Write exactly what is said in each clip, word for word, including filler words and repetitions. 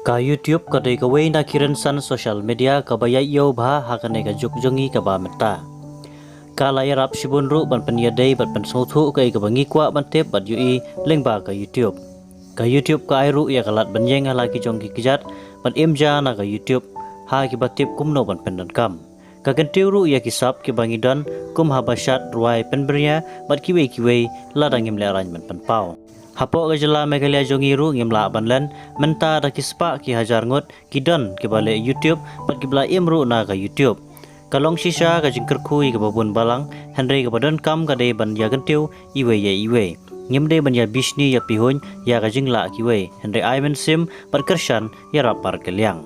Ka YouTube ka dei kawei na ki rynsan social media kaba ïaid ïew bha ha kane ka juk jong ngi kaba mynta. Ka la ïarap shibun ruh ban pynïadei bad pynsngewthuh kaei kaba ngi kwah ban tip bad ïohi lyngba ka YouTube. Ka YouTube ka ai ruh ïa ka lad ban ïeng ha la ki jong ki kjat bad im ja na ka YouTube ha kiba tip kumno ban pyndonkam. Ka kyntiew ruh ïa ki sap kiba ngi don kum haba shad, rwai, pynbria bad kiwei kiwei lada ngim lehraiñ ban pynpaw. Hapoh ka jylla Meghalaya jong ngi ruh ngim lah ban len mynta da ki spah ki hajar ngut ki don kiba leh YouTube bad kiba la im ruh na ka YouTube. Ka long shisha ka jingkyrkhu ïa kiba bun balang, hynrei kaba donkam ka dei ban ïa kyntiew iwei ïa iwei. Ngim dei ban ïa bishni ïa pihuiñ ïa ka jinglah kiwei, hynrei ai mynsiem bad kyrshan ïarap bad kylliang.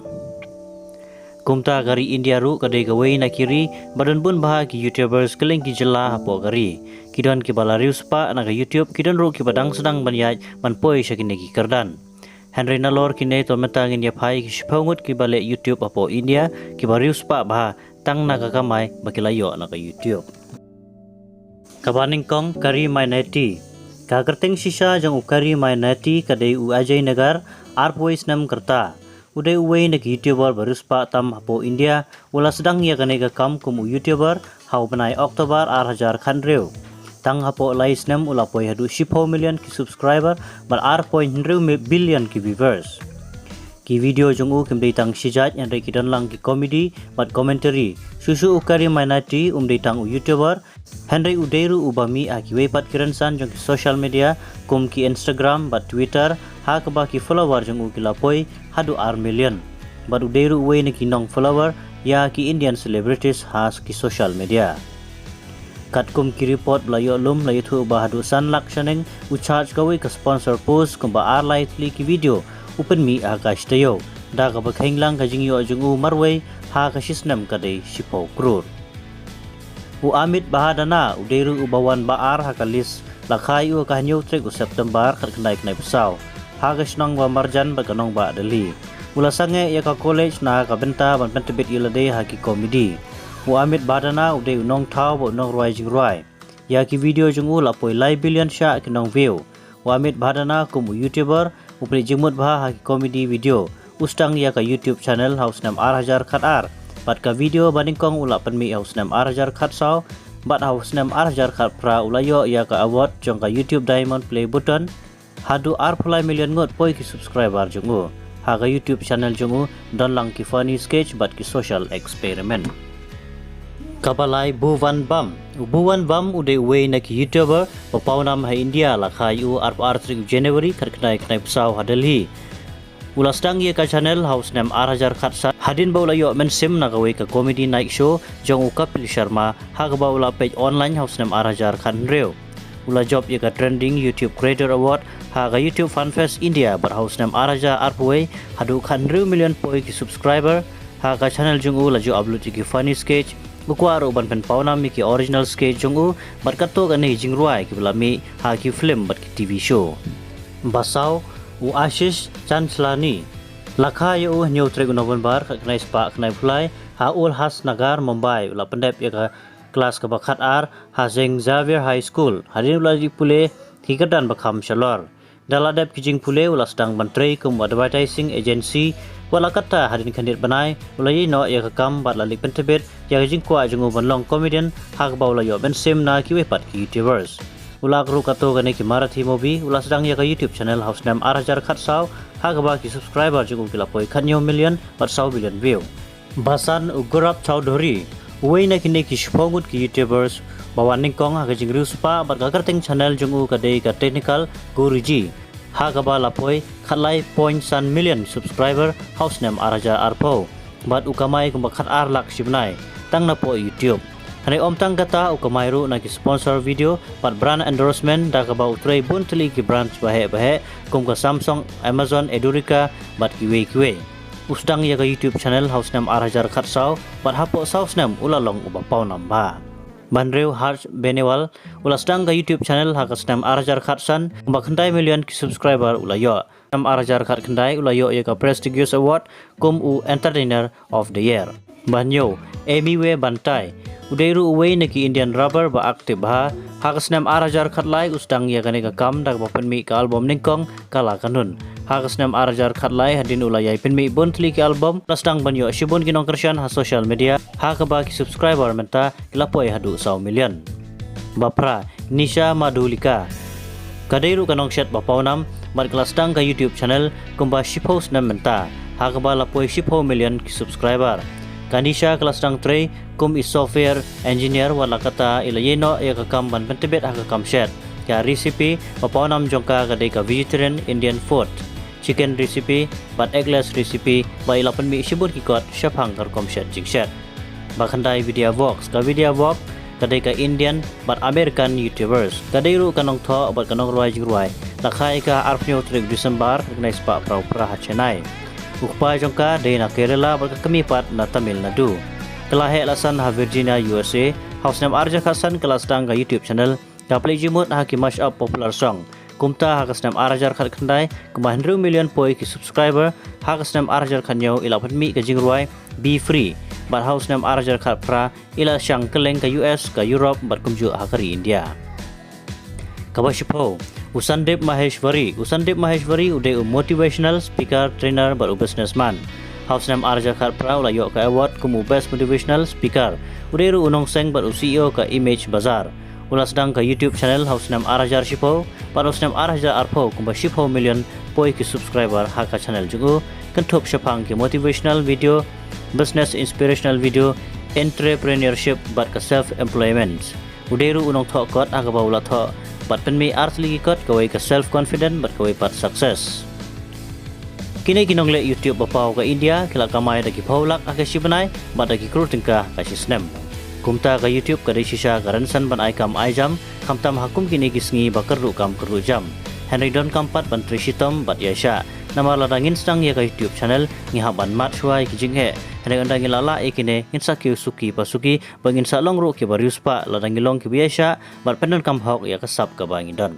Kumta ka ri India ruh ka dei kawei na ki ri ba don bun bha ki YouTubers kylleng ki jylla hapoh ka ri. Ki don kiba la riewspah na ka YouTube, ki don ruh kiba dang sdang ban ïaid ban poi sha kine ki kyrdan. Hynrei nalor kine to mynta ngin ïa phai ki shiphew ngut kiba leh YouTube hapoh India kiba riewspah bha tang na ka kamai ba ki la ïoh na ka YouTube. Kaba nyngkong, Kari Mainati. Ka kyrteng shisha jong u Kari Mainati ka dei u Ajay Nagar, arphew wei snem ka rta. U dei uwei na ki YouTuber ba riewspah tam hapoh India. U la sdang ïa kane ka kam kum u YouTuber ha u bnai October ar hajar khathynriew. Tang hapoh lai snem u la poi haduh shiphew million ki subscriber bad ar point hynriew mi-, billion ki viewers. Ki video jong u kim dei tang shi jait, hynrei ki don lang ki comedy bad commentary. Shuh shuh u Kari Mainati um dei tang u YouTuber, hynrei u dei ruh uba mih ha kiwei pat ki rynsan jong ki social media kum ki Instagram bad Twitter, ha kaba ki follower jong u ki la poi haduh ar million. Bad u dei ruh uwei na ki nong follower ïa ki Indian celebrities ha ki social media. Katkum ki report ba la ïoh lum, la ïathuh ba haduh san lak shaneng u charge kawei ka sponsor post kumba ar lai tylli ki video u pynmih ha ka shi taïew. Da kaba kheiñ lang ka jingïoh jong u marwei ha ka shi snem ka dei shiphew klur. U Amit Bhadana u dei ruh uba wan ba ar ha ka list, la kha ïa u ha ka hynñiew tarik u September khatkhyndai khyndaiphew saw ha ka shnong Bamarjan bad ka nongbah Delhi. U la sangeh ïa ka college na ka bynta ban pyntbit ïa lade ha ki comedy. U Amit Bhadana u dei u nongthaw bad u nongrwai jingrwai. Ïa ki video jong u la poi lai billion shah ki nong view. U Amit Bhadana kum u YouTuber u pynleit jingmut bha ha ki comedy video. U sdang ïa ka YouTube channel ha u snem ar hajar khatar bad ka video ba nyngkong u la pynmih ha u snem ar hajar khatsaw, bad ha u snem ar hajar khatphra u la ïoh ïa ka award jong ka YouTube Diamond Play Button. Haduh arphew lai million ngut poi ki subscriber jong u. Ha ka YouTube channel jong u don lang ki funny sketch bad ki social experiment. Kaba lai, Bhuvan Bam. U Bhuvan Bam u dei uwei na ki YouTuber ba pawnam ha India, la kha ïa u arphew ar tarik January khatkhyndai khyndaiphew saw ha Delhi. U la sdang ïa ka channel ha u snem ar hajar khatsan hadien ba u la ïoh mynsiem na kawei ka comedy night show jong u Kapil Sharma, ha kaba u la peit online ha u snem ar hajar khathynriew. U la jop ïa ka Trending YouTube Creator Award ha ka YouTube Fan Fest India bad ha u snem ar hajar arphew wei haduh khathynriew million poi ki subscriber. Ha ka channel jong u la ju upload ïa ki funny sketch. U kwah ruh ban pynpawnam ïa ki original sketch jong u bad katto katne ki jingrwai kiba la mih ha ki film bad ki TV show. Ba saw, u Ashish Chanchlani. La kha ïa u hynñiew tarik u November khatkhyndai spah khyndaiphew lai ha Ulhasnagar, Mumbai. U la pyndep ïa ka klas kaba khatar ha Saint Xavier High School. Hadien u la leit pule ha ki kyrdan ba kham shalor. Da la dep ki jingpule u la sdang ban trei kum u advertising agency. Wat la katta hadien khyndiat bnai u la ïeh noh ïa ka kam bad la leit pyntbit ïa ka jingkwah jong u ban long comedian, ha kaba u la ïoh mynsiem na kiwei pat ki YouTubers. U la act ruh katto katne ki Marathi movie. U la sdang ïa ka YouTube channel ha u snem ar hajar khatsaw, ha kaba ki subscriber jong u ki la poi khathynñiew million bad saw billion view. Ba san, u Gaurav Chaudhary, uwei na kine ki shiphew ngut ki YouTubers ba wan nyngkong ha ka jingriewspah bad ka kyrteng channel jong u ka dei ka Technical Guruji, ha kaba la poi khatlai point san million subscriber ha u snem ar hajar arphew. Bad u kamai kumba khatar lak shi bnai tang napoh YouTube. Hynrei ym tang kata, u kamai ruh na ki sponsor video bad brand endorsement, da kaba u trei bun tylli ki brands baheh baheh kum ka Samsung, Amazon, Edurika bad kiwei kiwei. U sdang ïa ka YouTube channel ha u snem ar hajar khatsaw bad hapoh saw snem u la long uba pawnam bha. Ba hynriew, Harsh Benewal. U la sdang ka YouTube channel ha ka snem ar hajar khatsan, ba khyndai million ki subscriber u la ïoh. Snem ar hajar khatkhyndai u la ïoh ïa ka prestigious award kum u Entertainer of the Year. Ba hynñiew, Amiwe Bantai. U dei ruh uwei na ki Indian rapper ba active bha. Ha ka snem ar hajar khatlai u sdang ïa kane ka kam da kaba pynmih ka album nyngkong Kala Kanun. Ha ka snem ar hajar khatlai hadien u la ïai pynmih bun tylli ki album, la sdang ban ïoh shibun ki nongkyrshan ha social media, ha kaba ki subscriber mynta ki la poi haduh saw million. Ba phra, Nisha Madhulika. Ka dei ruh ka nongshet ba pawnam, bad ka la sdang ka YouTube channel kumba shiphew snem mynta, ha kaba la poi shiphew million ki subscriber. Ka Nisha ka la sdang trei kum i software engineer, wat la katta i la ïeh noh ïa ka kam ban pyntbit ha ka kam shet. Ka recipe ba pawnam jong ka ka dei ka vegetarian Indian food, chicken recipe bad eggless recipe, ba i la pynmih shibun ki kot shaphang ka rukom shet jingshet. Ba khyndai, Vidya Vox. Ka Vidya Vox ka dei ka Indian bad American YouTubers. Ka dei ruh ka nongthoh bad ka nongrwai jingrwai. La kha ïa ka ha arphew tarik December, khyndai spah phra phra ha Chennai. U kpa jong ka dei na Kerala bad ka kmie pat na Tamil Nadu. Ka la heh la san ha Virginia, U S A. Ha u snem ar hajar khatsan ka la sdang ka YouTube channel, ka plie jingmut ha ki mashup popular song. Kumta ha ka snem ar hajar khatkhyndai, kumba hynriew million poi ki subscriber, ha ka snem ar hajar khathynñiew i la pynmih ka jingrwai Be Free, bad ha u snem ar hajar khatphra i la shang kylleng ka U S, ka Europe, bad kumjuh ha ka ri India. Kaba shiphew, u Sandeep Maheshwari. U Sandeep Maheshwari u dei u motivational speaker, trainer bad u businessman. Ha u snem ar hajar khatphra u la ïoh ka award kum u best motivational speaker. U dei ruh u nongseng bad u C E O ka Image Bazaar. U la sdang ka YouTube channel ha u snem ar hajar shiphew, bad ha u snem ar hajar arphew kumba shiphew million poi ki subscriber ha ka channel jong u, kynthup shaphang ki motivational video, business inspirational video, entrepreneurship bad ka self employment. U dei ruh u nongthoh kot, ha kaba u la thoh bad pynmih ar tylli ki kot, kawei ka self confident bad kawei pat success. Kine ki nongleh YouTube ba paw ka India ki la kamai da ki phew lak ha ka shi bnai bad da ki klur tyngka ha ka shi snem. Kumta ka YouTube ka dei shisha ka rynsan ban ai kam ai jam, khamtam ha kum kine ki sngi ba kyrduh kam kyrduh jam. Hynrei donkam pat ban trei shitom bad ïaishah. Namar lada ngin sdang ïa ka YouTube channel, ngi hap ban mad shuwa ïa ki jingheh. Hynrei ynda ngi la lah ïa kine, ngin sa kiew suki pa suki, bad ngin sa long ruh kiba riewspah lada ngi long kiba ïaishah bad pyndonkam hok ïa ka sap kaba ngi don.